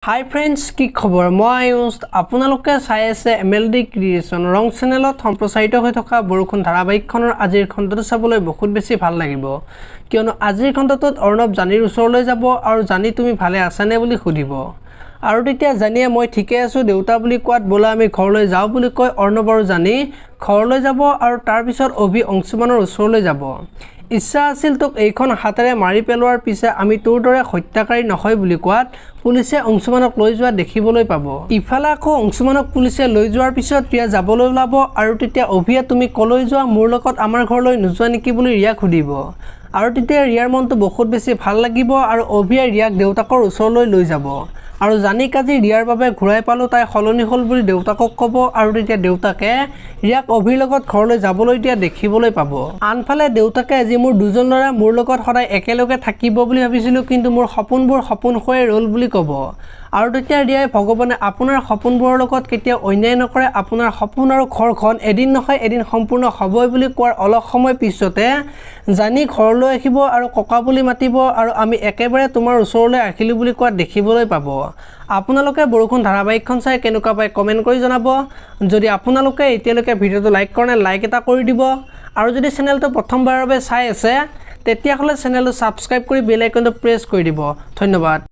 হাই friends, কি খবৰ? মই আয়ুষ, আপোনালোকে চাই আছে এমএলডি ক্ৰিয়েশ্যন। ৰং চেনেলত সম্প্ৰচাৰিত হৈ থকা বৰষুণ ধাৰাবাহিকখনৰ আজিৰ খণ্ডটো চাবলৈ বহুত বেছি ভাল লাগিব, কিয়নো আজিৰ খণ্ডটোত অৰ্ণৱ জানীৰ ওচৰলৈ যাব আৰু "জানী, তুমি ভালে আছানে?" বুলি সুধিব। আৰু তেতিয়া জানীয়ে "মই ঠিকে আছোঁ দেউতা" বুলি কোৱাত "ব'লা, আমি ঘৰলৈ যাওঁ" বুলি কৈ অৰ্ণৱ আৰু জানী ঘৰলৈ যাব। আৰু তাৰপিছত অভি অংশুমানৰ ওচৰলৈ যাব। "ইচ্ছা আছিল তোক এইখন হাতেৰে মাৰি পেলোৱাৰ, পিছে আমি তোৰ দৰে হত্যাকাৰী নহয়" বুলি কোৱাত পুলিচে অংশুমানক লৈ যোৱা দেখিবলৈ পাব। ইফালে আকৌ অংশুমানক পুলিচে লৈ যোৱাৰ পিছত ৰিয়া যাবলৈ ওলাব আৰু তেতিয়া অভিয়ে "তুমি কলৈ যোৱা, মোৰ লগত আমাৰ ঘৰলৈ নোযোৱা নেকি?" বুলি ৰিয়াক সুধিব। আৰু তেতিয়া ৰিয়াৰ মনটো বহুত বেছি ভাল লাগিব আৰু অভিয়ে ৰিয়াক দেউতাকৰ ওচৰলৈ লৈ যাব আৰু "জানিক আজি ৰিয়াৰ বাবে ঘূৰাই পালোঁ, তাই সলনি হ'ল" বুলি দেউতাকক ক'ব। আৰু তেতিয়া দেউতাকে ৰিয়াক অভিৰ লগত ঘৰলৈ যাবলৈ দিয়া দেখিবলৈ পাব। আনফালে দেউতাকে "আজি মোৰ দুজন ল'ৰা মোৰ লগত সদায় একেলগে থাকিব বুলি ভাবিছিলোঁ, কিন্তু মোৰ সপোনবোৰ সপোন হৈয়ে ৰ'ল" বুলি ক'ব। আৰু তেতিয়া ৰিয়াই "ভগৱানে আপোনাৰ সপোনবোৰৰ লগত কেতিয়াও অন্যায় নকৰে, আপোনাৰ সপোন আৰু ঘৰখন এদিন নহয় এদিন সম্পূৰ্ণ হ'বই" বুলি কোৱাৰ অলপ সময় পিছতে জানি ঘৰলৈ আহিব আৰু "ককা" বুলি মাতিব আৰু "আমি একেবাৰে তোমাৰ ওচৰলৈ আহিলোঁ" বুলি কোৱা দেখিবলৈ পাব। আপোনালোকে বৰষুণ ধাৰাবাহিকখন চাই কেনেকুৱা পায় কমেণ্ট কৰি জনাব। যদি আপোনালোকে এতিয়ালৈকে ভিডিঅ'টো লাইক কৰা নাই, লাইক এটা কৰি দিব। আৰু যদি চেনেলটো প্ৰথমবাৰৰ বাবে চাই আছে, তেতিয়াহ'লে চেনেলটো ছাবস্ক্ৰাইব কৰি বেল আইকনটো প্ৰেছ কৰি দিব। ধন্যবাদ।